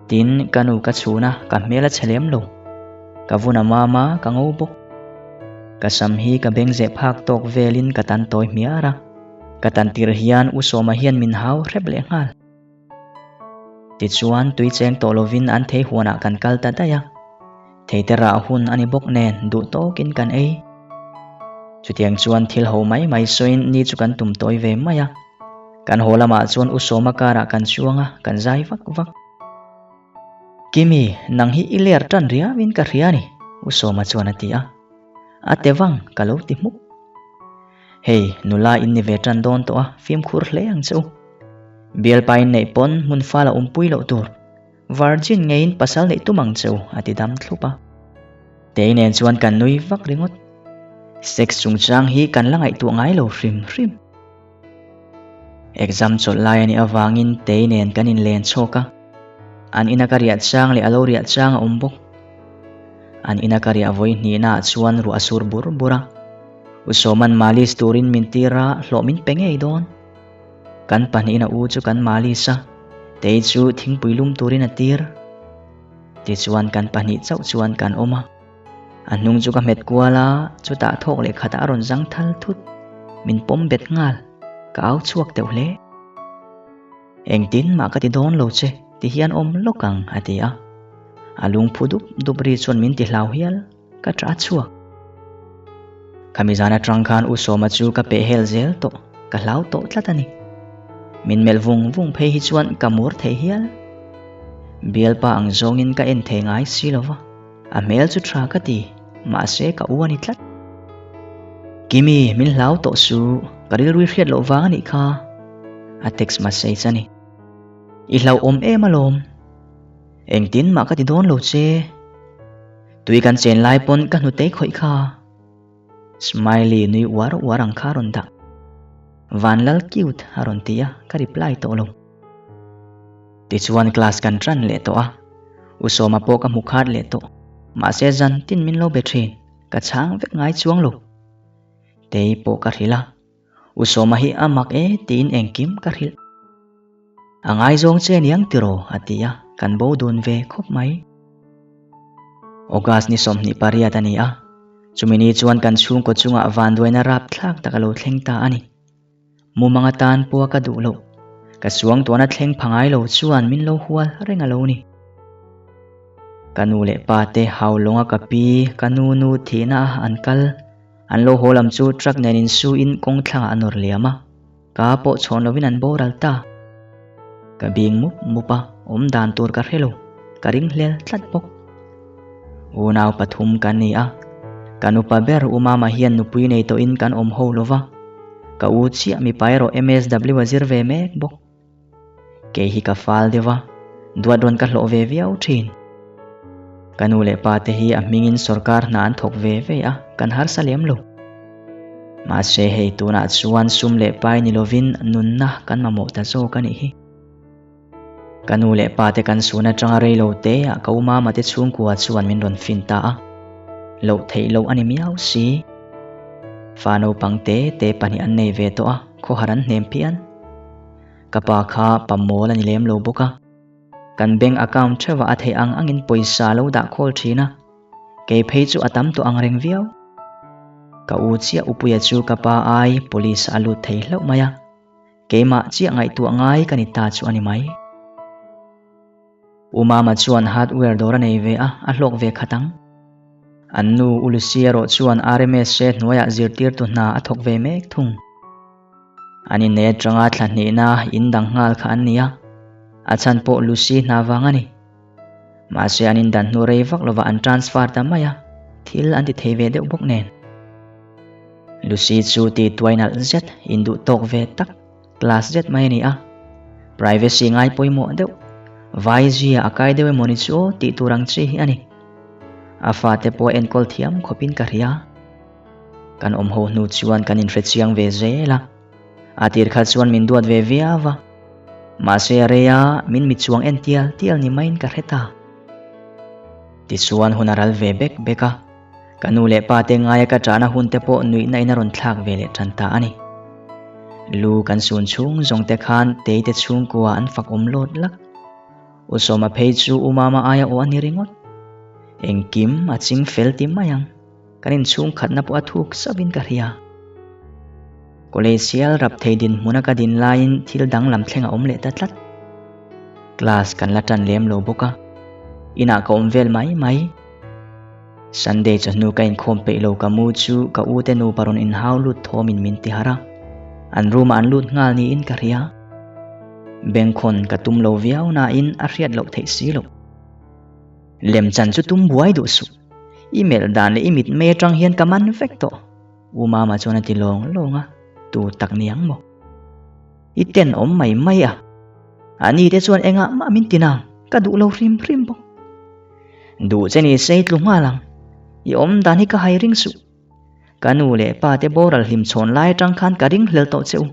Tin, ka nu ka chhun a, ka hmel a chhe lem lo. Ka vun a mam a, ka ngo bawk. Ka sam hi ka beng zeh phak tawk velin ka tan tawi hmiar a. Ka tan tir hian U Sawma hian min hau hrep leh nghal. Tichuan tui cheng tawh lovin an thei huanah kan kal ta daih a. Theite rah hun a ni bawk nen duh tawkin kan ei. Chutiang chuan thil ho mai mai sawiin ni chu kan tum tawi ve mai a. Kan haw lamah chuan U Sawma karah kan chuang a, kan zai vak vak. Kimi, nang hi i ler tan riauin ka hria a ni, U Sawma chuan a ti a. A te vang, ka lo ti hmuk. Hei, nula in ni ve tan dawn tawh a, fimkhur hle ang che u. Bialpa in neih pawn hmun fal a awmpui loh tur. Virgin ngeiin pasal neih tum ang che u, a ti dam thlup a. Tei nen chuan kan nui vak ringawt. Sex chungchang hi kan la ngaihtuah ngai lo hrim hrim. Exam chawlh lai a nih avangin Tei nen kan inlen chhawk a. An ina ka riah chang leh a lo riah chang a awm bawk. An ina ka riah vawi hnihnaah chuan ruah a sur bur bur a. U Sawman malis turin min tir a, hlawh min pe ngei dawn. Kan pahnihin a u chu kan malis a, Tei chu thingpui lum turin a tir. Tichuan kan pahnih chauh chuan kan awm a. A hnung chu ka hmet kual a, chutah thawk leh khatah a rawn zang thal thut. Min pawm bet nghal, ka au chhuak deuh hle. Engtin mah ka ti dawn lo che, ti hian awm lawk ang, a ti a. A lungphu dup dup ri chuan min ti hlau hial. Ka ṭah chhuak. Khami zan aṭang khan U Sawma chu ka peh hel zel tawh, ka hlau tawh tlat a ni. Min melh vung vung phei hi chuan ka mur thei hial. Bialpa ang zawngin ka en thei ngai si lo va, a hmel chu tha ka ti, mahse ka u a ni tlat. Kimi, min hlau tawh su, ka rilrui hriat loh vang a nih kha, a text message a ni. I hlauhawm em alawm. Engtin mah ka ti dawn lo che. Tui kan chen lai pawn ka hnutei khawih kha. Smiley nui uar uar ang kha a rawn dah. Vanlal cute a rawn ti a, ka reply tawh lo. Tichuan class kan tan leh tawh a, U Sawma pawh ka hmu khat leh tawh. Mahse zan tin min lo be thin, ka chhang vek ngai chuang lo. Tei pawh ka hrilh a, U Sawma hi a mak e tiin engkim ka hrilh. A ngaizawng che aniang tiraw a ti a, kan bo dun ve khawp mai. August ni 28 a ni a, chumi ni chuan kan chhungkaw chungah vanduaina rapthlak tak a lo thleng ta a ni. Mumang atan pawha ka duh loh, ka suangtuahna thleng pha ngai lo chuan min lo hual reng a lo ni. Ka nu leh pa te hau lawnga ka pi, ka nu nu thihna a an kal, an lo haw lam chu truck nen insu in kawng thlangah a nawr liam a. Ka pawh chhawn lovin an boral ta. Ka bing mup mup a, awm dan tur ka hre lo, ka ring hlel tlat bawk. Unau pathum kan ni a, kan upa ber U Mama hian nupui nei tawhin kan awm ho lo va, ka u chiah mipa erawh MSW a zir ve mek bawk. Kei hi ka fal deuh a, duat rawn ka hlawh ve viau thin. Ka nu leh pa te hi a hmingin sorkar hna an thawk ve ve a, kan harsa lem lo. Mahse hei tunah chuan sum leh pai ni lovin nunna kan mamawh ta zawk a nih hi. Ka nu leh pa te kan sun atanga rei lo te ah ka u mama te chhungkua chuan min rawn fin ta a. Loh theih loh a ni miau si. Fa naupang te te pahnih an nei ve tawh a, khawhar an hnem phian. Ka pa kha pa mawl a ni lem lo bawk a, kan bank account theuhah a theih ang angin pawisa lo dah khawl thin a, kei phei chu a tam tawh ang reng viau. Ka u chiah Upuia chu ka pa ai police a lut thei hlauh mai a, keimah chiah ngaihtuah ngai ka ni ta chu a ni mai. U Mama chuan hardware dawr a nei ve a, a hlawk ve khat ang. An nu U Lucy erawh chuan RMSA hnuaiah zirtirtu hna a thawk ve mek thung. An inneih atanga thla hnihna in dang nghal kha an ni a, a chhan pawh Lucy hna vang a ni. Mahse an indan hnu rei vak lovah an transfer ta mai a, thil an ti thei ve deuh bawk nen. Lucy chu ti tuai nalh zet, induh tawk ve tak, class zet mai a ni a. Privacy ngai pawimawh deuh, vai zia a kai deuh emawni chu aw tih tur ang chi hi a ni. A fate pawh a enkawl thiam khawpin ka hria. Kan awm ho hnu chuan kan inhre chiang ve zel a, a tir kha chuan min duat ve viau a, mahse a rei a min mit chuang en tial tial ni maiin ka hre ta. Tichuan hun a ral ve bek bek a, ka nu leh pa te ngaia ka ṭahna hun te pawh nuihna in a rawn thlak ve leh ṭan ta a ni. Lu kan sun chhung zawng te khan Teite chhungkua an fak awm lawt lak. U Sawma phei chu U Mama aia aw a ni ringawt. Engkim a ching fel ti mai ang. Kan inchhung khatna pawh a thuk sauhin ka hria. College sial rap thei dinhmuna ka din laiin thil danglam thleng a awm leh ta tlat. Class kan la tan lem lo bawk a, inah ka awm vel mai mai. Sunday chawhnu ka inkhawm peih lo ka mu chu ka u te nupa rawn inhau lut thawmin min ti harh a, an room ah an lut nghal niin ka hria. Bengkhawn ka tum lo viau nain a hriat loh theih si loh. Lemchan chu tum buai duh suh. I melh dan leh i mitmei atang hian ka man vek tawh. U Mama chuan a ti lawng lawng a, tu tak ni ang maw? I tenawm mai mai a. A ni te chuan engah mah min ti nang, ka duh lo hrim hrim bawk. Duh che ni se i tlu nghal ang. I awm dan hi ka hai ring suh. Ka nu leh pa te boral hlim chhawn lai atang khan ka ring hlel tawh che u.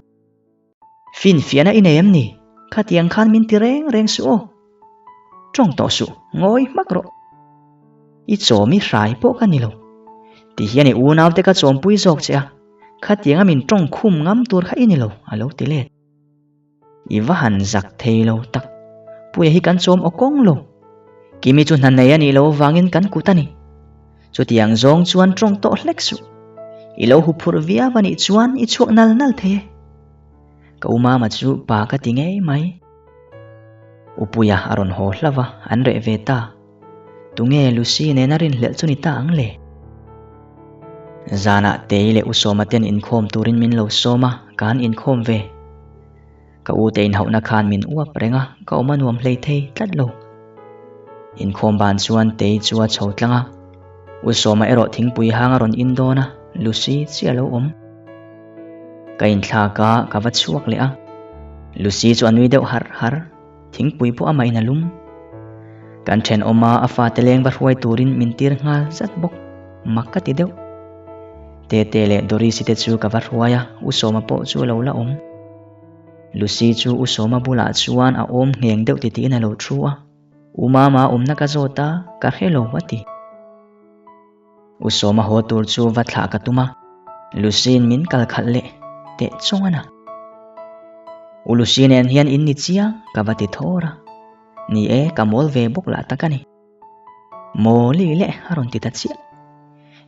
Finfiahna i nei em ni? Khatiang khan min ti reng reng suh aw. Tawng tawh suh, ngawi hmak rawh. I chawm i hrai pawh ka ni lo. Ti hian i unaute ka chawmpui zawk che a, khatianga min tawng khum ngam tur kha i ni lo, a lo ti let. I va han zak thei lo tak, Puia hi kan chawm aw kawng lo. Kimi chu hna nei a nih loh avangin kan kut a ni. Chutiang zawng chuan tawng tawh hlek suh. I lo huphurh viau a nih chuan i chhuak nal nal thei e. Ka u mama chu pa ka ti ngei mai. U Puia a rawn haw hlauh a, an reh ve ta. Tunge Lucy nena rinhlelh chu ni ta ang le? Zanah Tei leh U Sawma ten inkhawm turin min lo sawm a, ka han inkhawm ve. Ka u te inhauhna khan min uap reng a, ka awm a nuam hlei thei tlat lo. Inkhawm ban chuan Tei chu a chho tlang a, U Sawma erawh thingpui hang a rawn in dawn a, Lucy chiah a lo awm. Ka inthlak a, ka va chhuak leh a. Lucy chu a nui deuh har har, thingpui pawh amah in a lum. Kan thenawm a, a fate leng va hruai turin min tir nghal zat bawk, mak ka ti deuh. Tete leh Doris-i te chu ka va hruai a, U Sawma pawh chu a lo la awm. Lucy chu U Sawma bulah chuan a awm ngheng deuh titiin a lo thu a, U Mama awmna ka zawt a, ka hre lo a ti. U Sawma haw tur chu va thlah ka tum a, Lucy-in min kal khalh leh teh chung a na. U Lucy nen hian in ni chiang ka va ti thawr a, ni e ka mawl ve bawk lah tak a ni. Mawli leh a rawn ti ta chiah.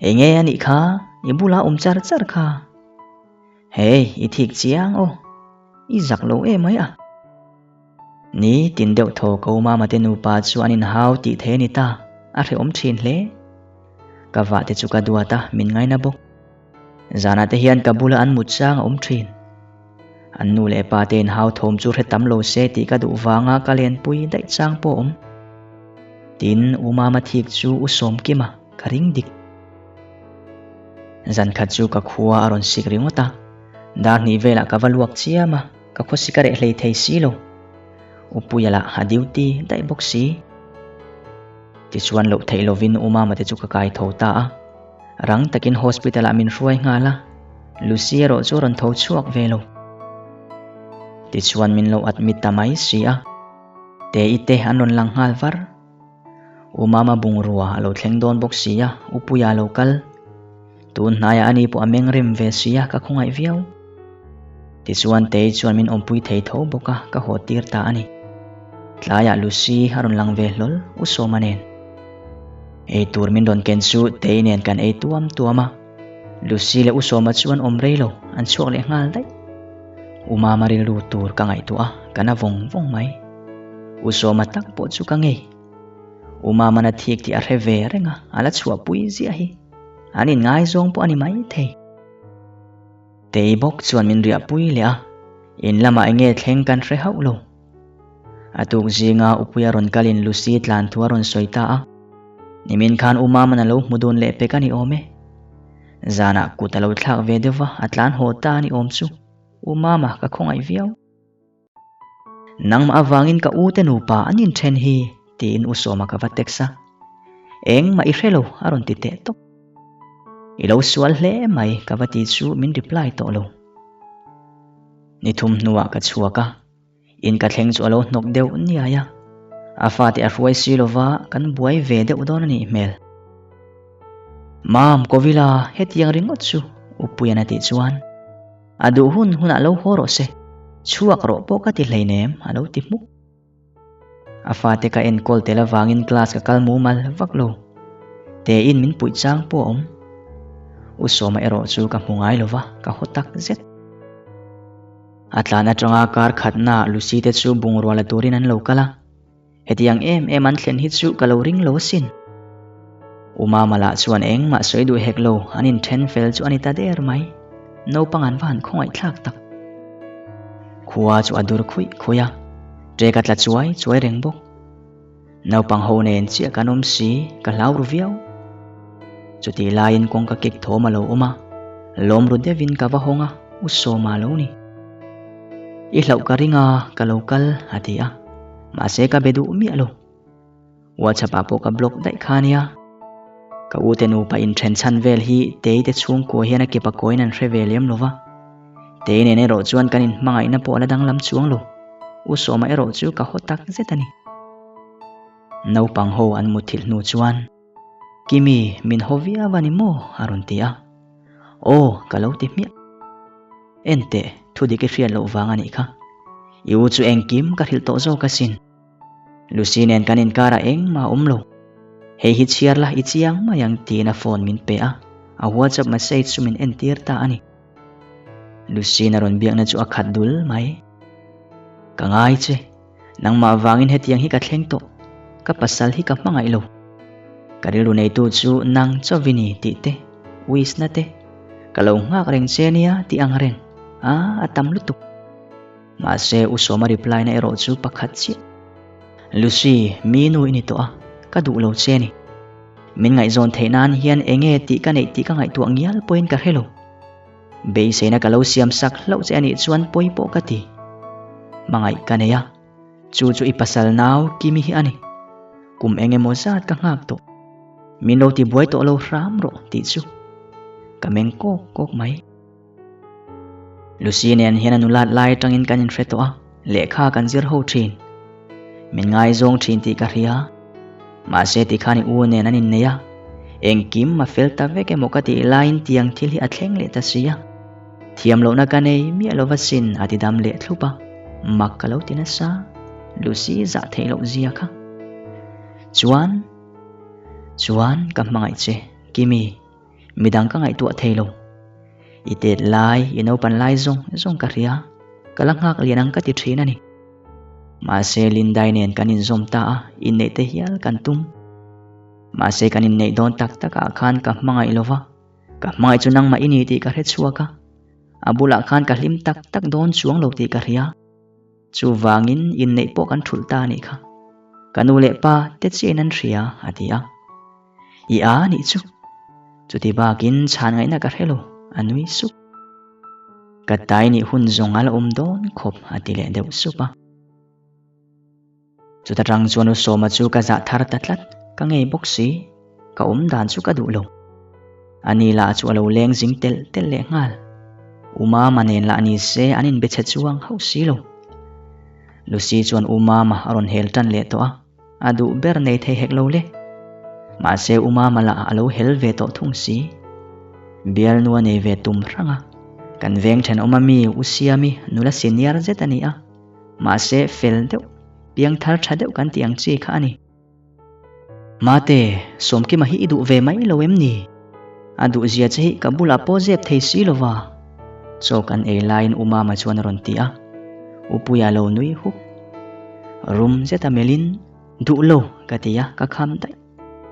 Enge a nih kha, i bulah awm char char kha. Hei, i thik chiang aw. I zak lo em mai a. Ni tin deuh thaw ko mama te nupa chu an inhau tih thei a ni ta, a hrehawm thin hle. Ka vah te chu ka duat a, min ngaina bawk. Zanah te hian ka bula an mut chang a awm thin. An nu leh pa te inhau thawm chu hre tam lo se tih ka duh vanga ka lenpui daih chang pawh a awm. Tin, U Mama thik chu U Sawmkima ka ring dik. Zan khat chu ka khua a rawn sik ringawt a, dar hnih velah ka va luak chiam a, ka khawsik a reh hlei thei si lo. Upuia lah a duty daih bawk si. Tichuan loh theih lovin U Mama te chu ka kai tho ta a, rang takin hospital ah min hruai nghal a, Lucy erawh chu a rawn tho chhuak ve lo. Tichuan min lo admit ta mai si a, Te-i te an rawn lang nghal var. U Mama bungrua a lo thleng dawn bawk si a, U Puia a lo kal. Tun hnaiah ani pawh a meng rem ve si a, ka khawngaih viau. Tichuan Tei chuan min awmpui thei tho bawk a, ka haw tir ta a ni. Tlaiah Lucy a rawn lang ve hlawl, U Sawma nen. Ei tur min rawn ken chu Tei nen kan ei tuam tuam a. Lucy leh U Sawma chu an awm rei lo, an chhuak leh nghal daih. U Mama rilru tur ka ngaihtuah a, ka na vawng vawng mai. U Sawma tak pawh chu ka ngei. U Mamana thik tih a hre ve reng a, a la chhuahpui ziah hi. An inngaizawng pawh a ni maithei. Tei bawk chuan min riahpui leh a, in lamah eng nge thleng kan hre hauh lo. A tuk zinga Upuia rawn kalin Lucy tlan thu a rawn sawi ta a. Nimin khan U Mamana lo hmu dun leh pek a ni awm e. Zanah kut a lo thlak ve deuh va, a tlan haw ta a ni awm chu. U Mama ka khawngaih viau. Nangmah avangin ka u te nupa an inthen hi, tiin U Sawma ka va text a. Engmah i hre lo, a rawn ti teh tawp. I lo sual hle mai, ka va ti chu min reply tawh lo. Ni thum hnuah ka chhuak a, in ka thleng chu a lo hnawk deuh niai a. A fate a hruai si lova kan buai ve deuh dawn a nih hmel. Mam, Kovila, hetiang ringawt chu, Upuian a tih chuan. A duh hun hunah lo haw rawh se, chhuak rawh pawh ka ti hleinem, a lo ti hmuk. A fate ka enkawl tel avangin class ka kal mumal vak lo. Tein min puih chang pawh a awm. U Sawma erawh chu ka hmu ngai lo va, ka haw tak zet. A tlan atanga kar khatnaah Lucy te chu bungrua la turin an lo kal a. Hetiang em em an thlen hi chu ka lo ring lo asin. U Mama lah chuan engmah sawi duh hek lo, an inthen fel chu a ni ta der mai. Naupang an va han khawngaih thlak tak. Khua chu a dur khuih khuih a, ṭek a tla chuai chuai reng bawk. Naupang ho nen chiah kan awm si, ka hlau ru viau. Chutih laiin kawngka kik thawm a lo awm a, lawm ru deuhin ka va hawng a, U Sawma a lo ni. I hlauh ka ring a, ka lo kal, a ti a. Mahse ka be duh miah lo. WhatsApp ah pawh ka block daih kha ania. Ka u te nupa inthen chhan vel hi Tei te chhungkua hian a kepa kawiin an hre ve lem lo va. Tei nen erawh chuan kan inhmangaihna pawh a la danglam chuang lo. U Sawma erawh chu ka haw tak zet a ni. Naupang ho an mutthilh hnu chuan, Kimi, min haw viau a ni maw? a rawn ti a. Aw, ka lo ti hmiah. Enteh, thu dik i hriat loh vang a nih kha. I u chu engkim ka hrilh tawh zawk asin. Lucy nen kan inkarah engmah a awm lo. Hei hi chhiar la i chiang mai ang tiin a phone min pe a, a WhatsApp message chu min entir ta a ni. Lucy-in a rawn biakna chu a khat dul mai. Ka ngai che, nangmah vangin hetiang hi ka thleng tawh, ka pasal hi ka hmangaih lo. Ka rilru neitu chu nang chauh i ni tih te, wisna te, ka lo nghak reng che nia tih ang reng, a a tam lutuk. Mahse, U Sawma reply na erawh chu pakhat chiah. Lucy, mi nu i ni tawh a, ka duh lo che a ni. Min ngaihzawn theih nan hian enge tih ka neih tih ka ngaihtuah ngial pawhin ka hre lo. Beiseina ka lo siam sak hlauh che a nih chuan pawi pawh ka ti. Hmangaih ka nei a, chu chu i pasal nau Kimi hi a ni. Kum eng emaw zat ka nghak tawh. Min lo tibuai tawh lo hram rawh tih chu ka meng kawk kawk mai. Lucy nen hian a nulat lai atangin kan inhre tawh a, lehkha kan zir ho thin. Min ngaizawng thin tih ka hria. Mahse tikhan i u nen an innei a, engkim a fel ta vek emaw ka tih laiin tiang thil hi a thleng leh ta si a. Thiam lohna ka nei miah lova sin a ti dam leh thlup a, mak ka lo ti nasa, Lucy zah theih loh zia kha. Chuan, chuan ka hmangaih che, Kimi. Midang ka ngaihtuah thei lo. I tet lai, i naupan lai zawng zawng ka hria. Ka la nghak lian ang ka ti thin a ni. Mahse Lindai nen kan inzawm ta a, inneih te hial kan tum. Mahse kan inneih dawn tak takah khan ka hmangaih lo va, ka hmangaih chu nangmah i ni tih ka hre chhuak a. A bulah khan ka hlim tak tak dawn chuang lo tih ka hria. Chuvangin inneih pawh kan thulh ta a nih kha. Ka nu leh pa te chiahin an hria, a ti a. I a nih chu. Chuti bakin chhan ngaihna ka hre lo, a nui sup. Ka tai nih hun zawng a la awm dawn khawp, a ti leh deuh sup a. Chuta tang chuan U Sawma chu ka zah thar ta tlat, ka ngei bawk si. Ka awm dan chu ka duh lo. Ani lah chu a lo leng zing telh telh leh nghal. U Mama nen lah ni se an inbe chhe chuang hauh si lo. Lucy chuan U Mama a rawn hel tan leh tawh a. A duh ber nei thei hek lo le. Mahse U Mama lah a lo hel ve tawh thung si. Bialnu a nei ve tum hrang a. Kan veng thenawm a mi U Siami nula senior zet a ni a. Mahse fel deuh, piangthar tha deuh kan tih ang chi kha a ni. Mate, Sawmkima hi i duh ve mai lo em ni? A duh zia che hi ka bulah pawh zep thei si lo va. Chaw kan ei laiin U Mama chuan a rawn ti a. U Puia lo nui huk. Rum zeta melhin, Duh lo, ka ti a, ka kham daih.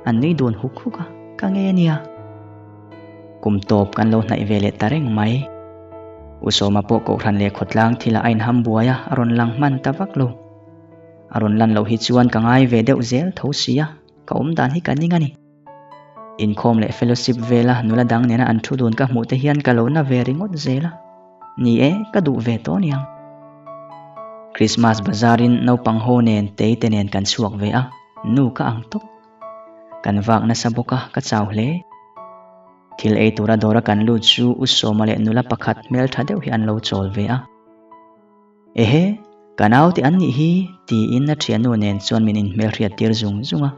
An nui dun huk huk a, ka nge nia. Kum tawp kan lo hnaih ve leh ta reng mai. U Sawma pawh Kohhran leh khawtlang thilah a inham buai a, a rawn lang hman ta vak lo. A rawn lan loh hi chuan ka ngai ve deuh zel tho sia, ka awm dan hi ka ning a ni. Inkhawm leh fellowship vela nula dang nena an thu dun ka hmuh te hian ka lo na ve ringawt zel a. Ni e, ka duh ve tawh aniang. Christmas bazaar in naupang ho nen tei te nen kan chhuak ve a, nu ka ang tawp. Kan vak nasa bawk a, ka chau hle. Thil ei tura dawra kan lut chu U Sawma leh nula pakhat hmeltha deuh hi an lo chawl ve a. Ehe, ka naute an nih hi, tiin a thiannu nen chuan min inhmelhriat tir zung zung a.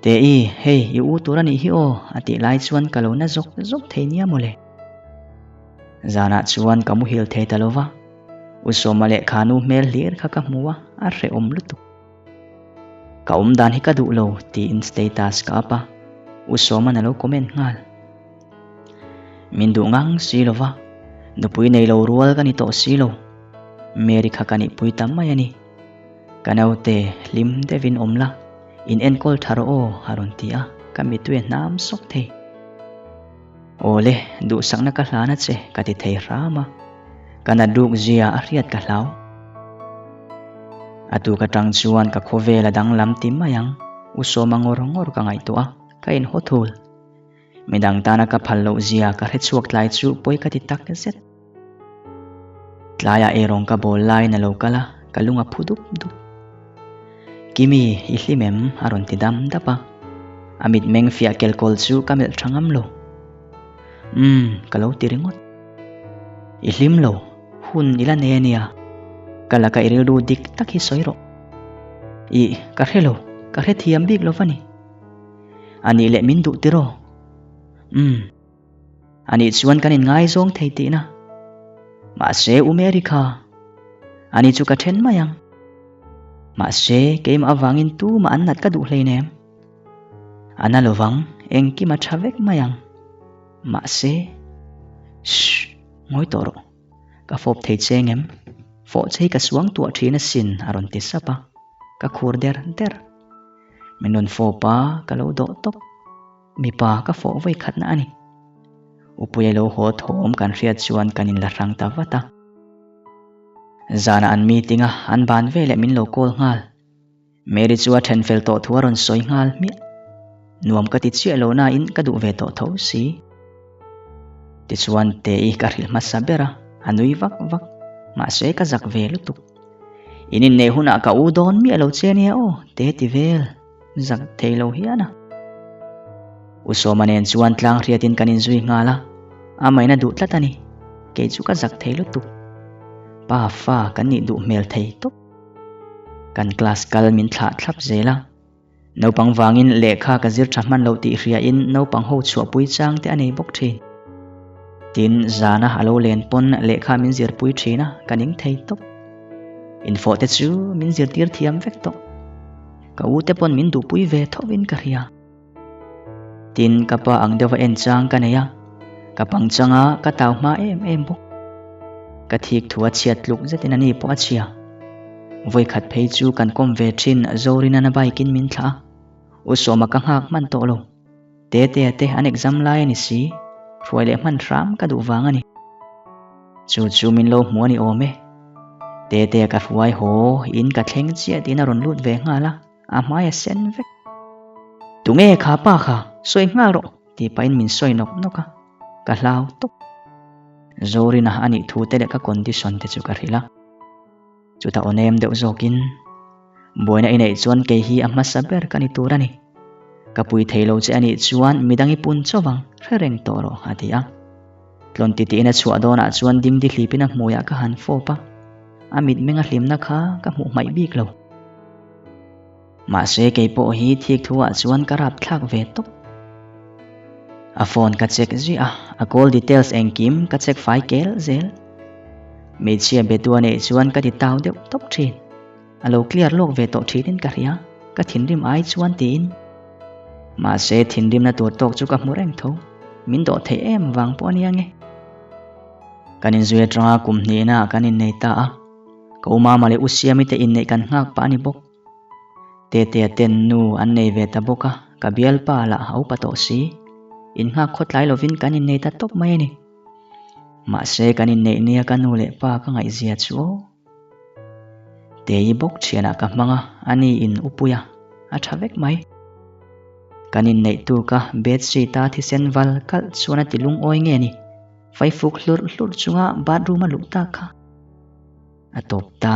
Te-i, hei, i u tur a nih hi aw, a tih lai chuan ka lo na zawk zawk thei nia mawle. Zanah chuan ka muhil thei ta lo va, U Sawma leh Khanu hmel hlir kha ka hmu a, a hrehawm lutuk. Ka awm dan hi ka duh lo, tiin status ka up a, U Sawma'n a lo comment nghal. Min duh ngang si lo va, nupui nei lo rual ka ni tawh si lo. Mary kha ka nihpui ta mai a ni. Ka naute hlim deuhin awm la, in enkawl tha rawh aw a rawn ti a, ka mittui a hnam sawk thei. Awle, duhsakna ka hlan a che ka ti thei hram a, ka nat ruk zia a hriat ka hlau. A tuk atang chuan ka khawvel a danglam ti mai ang, U Sawma ngawr ngawr ka ngaihtuah a, ka inhaw thul. Midang tana ka phal loh zia ka hre chhuak tlai chu pawi ka ti tak zet. Tlaiah eirawng ka bawl laiin a lo kal a, ka lung a phu dup dup. Kimi, i hlim em? a rawn ti dam dap a. A mitmeng fiah kelkawl chu ka melh tha ngam lo. Umm, ka lo ti ringawt. I hlim lo, hun i la nei a nia. Ka laka i rilru dik tak hi sawi rawh. Ih, ka hre lo, ka hrethiam bik lo va ni. A nih leh min duh tiraw? Umm. A nih chuan kan inngaizawng thei tihna. Mahse U Mary kha, ani chu ka then mai ang. Mahse keimah avangin tumah an nat ka duh hleinem. A na lovang, engkim a tha vek mai ang. Mahse, Shh, ngawi tawh rawh. Ka fawp thei che ngem? Fawh che hi ka suang tuah thin asin, a rawn ti sap a. Ka khur der der. Min rawn fawp a, ka lo dawh tawp. Mipa ka fawh vawi khatna a ni. Upuia lo haw thawm kan hriat chuan kan inla hrang ta vat a. Zanah an meeting a, an ban veleh min lo call nghal. Mary chu a then fel tawh thu a rawn sawi nghal hmiah. Nuam ka ti chiah lo nain ka duh ve tawh tho si. Tichuan Tei ka hrilh hmasa ber a, a nui vak vak. Mahse ka zak ve lutuk. In inneih hunah ka u dawn miah lo che nia aw, te ti vel. Zak thei lo hian a. U Sawma nen chuan tlang hriatin kan inzui nghal a, a maina duh tlat a ni. Kei chu ka zak thei lutuk. Pa fa kan nih duh hmel thei tawp. Kan class kal min thlah thlap zel a. Naupang vangin lehkha ka zir tha hman lo tih hriain naupang ho chhuahpui chang te a nei bawk thin. Tin, zana a lo len pawn lehkha min zirpui thin a, ka ning thei tawp. Infawh te chu min zirtir thiam vek tawh. Ka u te pawn min duhpui ve thovin ka hria. Tin, ka pa ang deuha en chang ka nei a, ka pang changa ka tau hma em em bawk. Ka thik thu a chhiat tluk zetin a ni pawh a chhia. Vawikhat phei chu kan kawm ve thin Zorinana bike in min thlah a, U Sawma ka nghak hman tawh lo. Tetea te an exam lai a ni si, hruai leh hman hram ka duh vang a ni. Chu chu min lo hmu a ni awm e. Tetea ka hruai haw in ka thleng chiah tiin a rawn lut ve nghal a. A hmai a sen vek. Tunge kha pa kha, sawi nghal rawh tih pahin min sawi nawk nawk a, ka hlau tawp. Zorina a nih thu te leh ka condition te chu ka hrilh a. Chutah aw nem deuh zawkin, Buaina i neih chuan kei hi a hmasa ber ka ni tur a ni. Ka pui thei lo che a nih chuan midang i pun chauh ang, hre reng tawh rawh a ti a. Tlawn titiin a chhuah dawnah chuan dingdi hlipin a hmuiah ka han fawp a, a mitmeng a hlimna kha ka hmuh hmaih bik lo. Mahse kei pawh hi thik thu ah chuan ka rap thlak ve tawp. A phone ka check zui a, a call details engkim ka check fai kel zel. Hmeichhia be tu a neih chuan ka ti tau deuh tawp thin. A lo clear lawk ve tawh thin in ka hria, ka thinrim ai chuan tiin. Mahse thinrimna tur tawk chu ka hmu reng tho, min dawh theih em vang pawh a nia nge. Kan inzui atanga kum hnihna ah kan innei ta a. Ka u Mama leh U Siami te inneih kan nghak pah a ni bawk. Tetea ten nu an nei ve ta bawk a, ka bialpa lah a upa tawh si. Innghak khawtlai lovin kan innei ta tawp mai a ni. Mahse kan inneih nia ka nu leh pa ka ngaihzia chu aw. Tei bawk thianah ka hmang a, a ni in u pui a, a tha vek mai. Kan inneih tuk a, bedsheet a thisen val kalh chuan a ti lungawi nge ni. Faifuk hlurh hlurh chunga bathroom a luh tak kha a tawp ta.